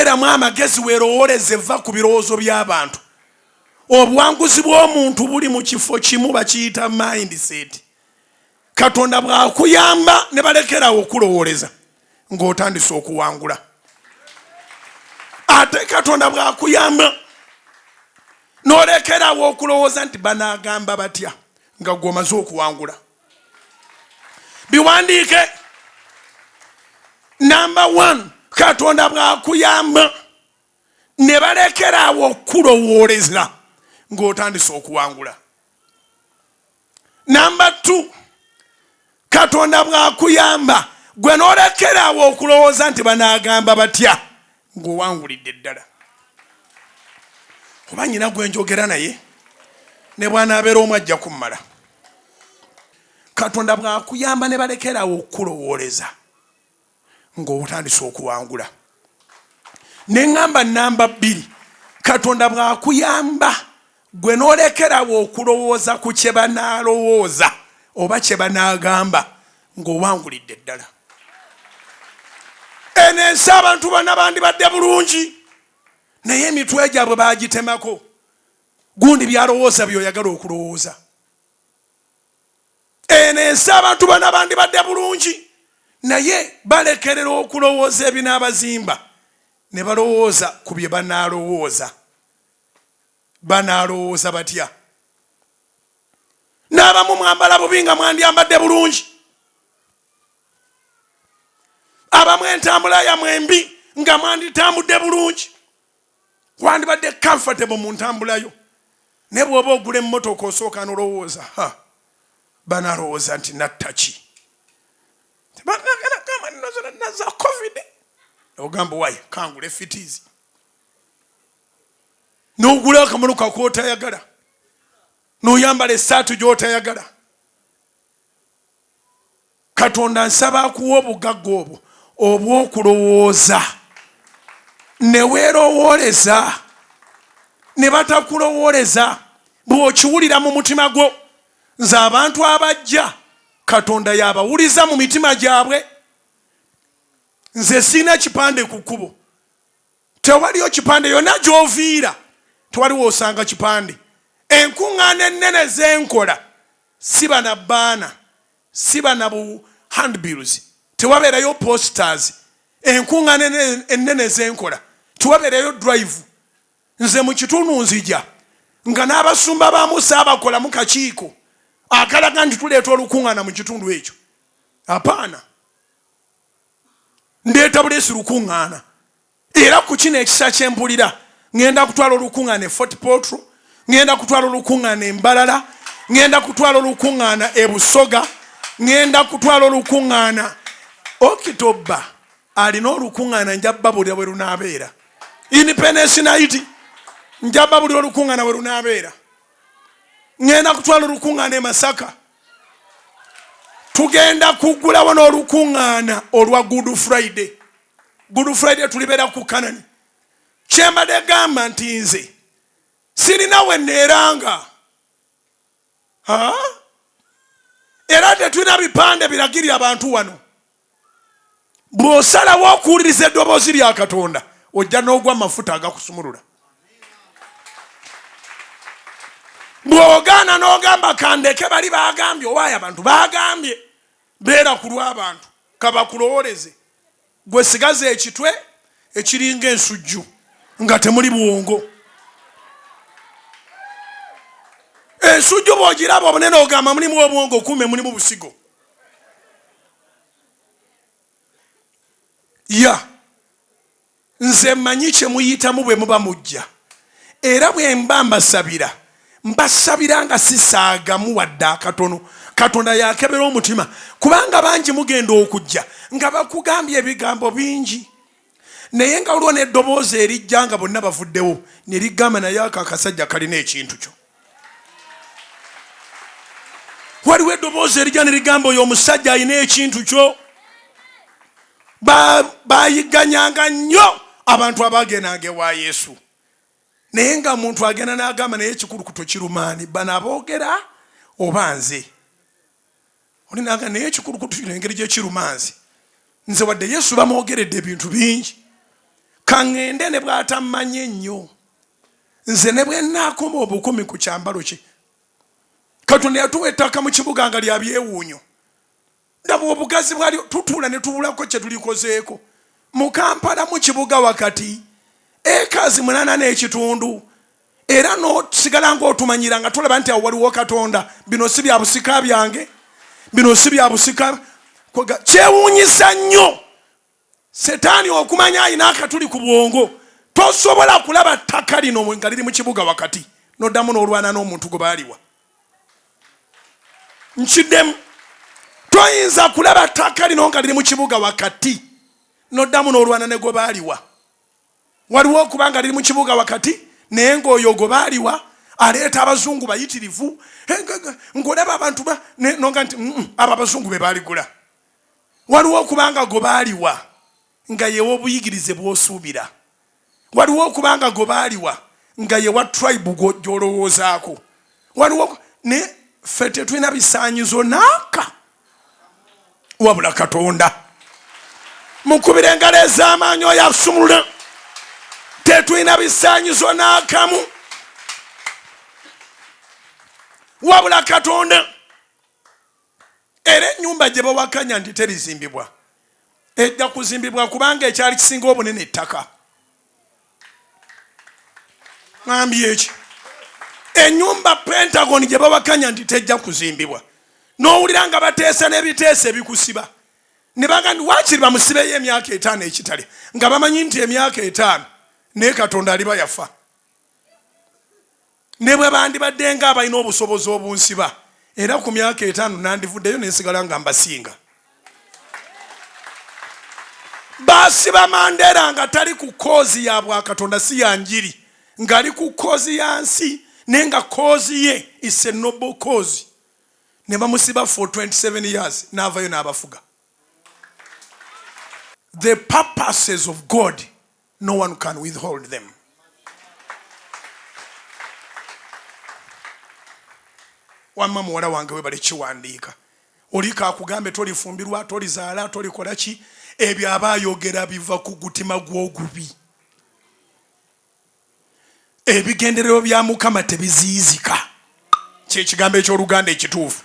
Beeramu amagezi weerowooleze va ku birowoozo by'abantu. Obuwanguzi bw'omuntu buli mu kifo kimu bakiyita mindset. Katonda bw'akuyamba ne balekerawo okulowooleza ng'otandise okuwangula. Ate Katonda bw'akuyamba n'olekerawo okulowooza nti banaagamba batya nga gw'omaze okuwangula. Biwandiike. Namba 1, Katonda bw'akuyamba ne balekeraawo okukulowooleza ng'otandise okuwangula. Namba 2, Katonda bw'akuyamba gwe n'olekeraawo okulowooza nti banaagamba batya ng'owangulidde ddala. Oba nyina gwe njogera naye ne bw'anaabeera omu ajja kummala. Katonda bw'akuyamba ne balekeraawo okukulowooleza ng'otandise okuwangula. Ne ŋŋamba namba 2, Katonda bw'akuyamba gwe n'olekerawo okulowooza ku kye banaalowooza oba kye banaagamba ng'owangulidde ddala. Eno ensi abantu bonna bandibadde bulungi, naye emitwe gyabwe baagitemako. Gundi by'alowooza by'oyagala okulowooza. Eno ensi abantu bonna bandibadde bulungi, naye balekerera okulowooza ebinaabazimba ne balowooza ku bye banaalowooza. Banaalowooza batya? N'abamu mwambala bubi nga mwandyambadde bulungi. Abamu entambula yammwe embi nga mwanditambudde bulungi. Wandibadde comfortable mu ntambula yo. Naye bw'oba ogula emmotoka osooka n'olowooza, ha, banalowooza nti natta ki? Naza COVID. Ogamba wayi kangule fitizi. N'ogula akamotoka k'otayagala, n'oyambala essaati gy'otayagala. Katonda nsaba akuwa obugagga obwo obw'okulowooza ne weerowooleza ne batakulowooleza bw'okiwulira mu mutima gwo. Nze abantu abajja Katonda y'abawuliza mu mitima gyabwe. Nze sirina kipande ku kkubo, tewaliyo kipande yonna gy'oviira tewaliwo osanga kipande. Enkuŋŋaana ennene zenkola siba na baana, siba na bu handbills, tewabeerayo posters. Enkuŋŋaana ennene zenkola tewabeerayo drive. Nze mu kitundu nzija nga n'abasumba baamu saabakolamu kakiiko akalaga nti tuleeta olukuŋŋaana mu kitundu ekyo. Apaana, ndeeta buleesi lukuŋŋaana. Era ku kino ekisa kye mpulira, ŋŋenda kutwala olukuŋŋaana e Fort Portal, ŋŋenda kutwala olukuŋŋaana e Mbarara, ŋŋenda kutwala olukuŋŋaana e Busoga, ŋŋenda kutwala olukuŋŋaana Okitoba. Alina olukuŋŋaana, nja babuulira bwe lunaabeera. Independence Night, nja babuulira olukuŋŋaana bwe lunaabeera. Ŋŋenda kutwala olukuŋŋaana e Masaka. Tugenda kuggulawo n'olukuŋŋaana olwa Good Friday. Good Friday tulibeera ku Kanani. Kyembadde gamba nti nze sirina we neeranga, era tetulina bipande biragirira abantu wano. Bw'osalawo okuwuliriza eddoboozi lya Katonda ojja n'ogwa amafuta agakusumulula. Bw'ogaana n'ogamba kandeke bali baagambye, owaaye abantu baagambye, beera ku lw'abantu kabakulowooleze. Gwe sigaza ekitwe ekiringa ensujju nga temuli bwongo. Ensujju bw'ogiraba obunene ogamba mulimu obwongo, kumbe mulimu busigo. Ya nze mmanyi kye muyitamu bwe muba mujja, era bwe mba mbasabira, mbasabira nga sisaagamu wadde akatono. Katonda yakebera omutima, kubanga bangi mugenda okujja nga bakugambye ebigambo bingi, naye nga waliwo n'eddoboozi erijja nga bonna bavuddewo ne ligamba, naye ako akasajja kalina ekintu kyo. Waliwo eddoboozi erijja ne ligamba, oyo omusajja alina ekintu kyo. Bayigganyanga nnyo abantu abaagendanga ewa Yesu, naye nga muntu agenda n'agamba, naye ekikulukuto kirumaani, bano aboogera oba nze? Oli n'agamba, naye ekikulukuto kino engeri gye kiruma nze, nze wadde Yesu bamwogeredde ebintu bingi. Kaŋŋende ne bw'atammanya ennyo, nze ne bwe nnaakoma obukumi ku kyambalo kye. Katonda yatuwa ettaka mu kibuga nga lya byewuunyo. Ndaba obugazi bwalyo, tutuula ne tubulako kye tulikozeeko. Mu Kampala mu kibuga wakati, ekazi 8.5, era n'osigala ng'otumanyira nga tolaba nti awo waliwo Katonda. Bino si bya busika byange, bino si bya busika. Kyewuunyisa nnyo Setaani okumanya alina akatuli ku bwongo. Tosobola kulaba ttaka lino nga liri mu kibuga wakati n'oddamu n'olwana n'omuntu gwe baaliwa. Nkiddemu, toyinza kulaba ttaka lino nga liri mu kibuga wakati n'oddamu n'olwana ne gwe baaliwa. Waliwo okuba nga liri mu kibuga wakati naye ng'oyo gwe baaliwa aleeta abazungu bayitirivu, ng'olaba abantu nonga nti abo abazungu be baaligula. Waliwo okuba nga gwe baaliwa nga yewa obuyigirize bw'osuubira. Waliwo okuba nga gwe baaliwa nga yewa tribe gy'olowoozaako. Waliwo ne ffe tetulina bisaanyizo naaka wabula Katonda. Mukubire engalo ez'amaanyi oyo asumulule. Tetulina bisaanyizo n'akamu wabula Katonda. Era ennyumba gye bawakanya nti terizimbibwa ejja kuzimbibwa, kubanga ekyali kisinga obunene ettaka. Ngambye eki? Ennyumba Pentagon gye bawakanya nti tejja kuzimbibwa, n'owulira nga bateesa n'ebiteesa ebikusiba ne baga nti waakiri bamusibeyo emyaka 5 ekitale, nga bamanyi nti emyaka 5 naye Katonda aliba yafa. Ne bwe bandibadde nga abalina obusobozi obunsiba, era ku myaka 5 nandivuddeyo ne nsigala nga mbasinga. Baasiba Mandela nga tali ku koozi ya bwakatonda, si ya njiri, ng'ali ku koozi ya nsi, naye nga koozi ye is a noble cause. Ne bamusiba for 27 years, n'avayo n'abafuga. The purposes of God, no one can withhold them. Wamma muwala wange webale kiwandiika. Oli kakugambe tolifumbirwa, tolizaala, tolikola ki, ebyo aba ayogera biva ku gutima gw'ogubi. Ebigendererwa bya Mukama tebiziyizika, kyekigambo eky'Oluganda ekituufu.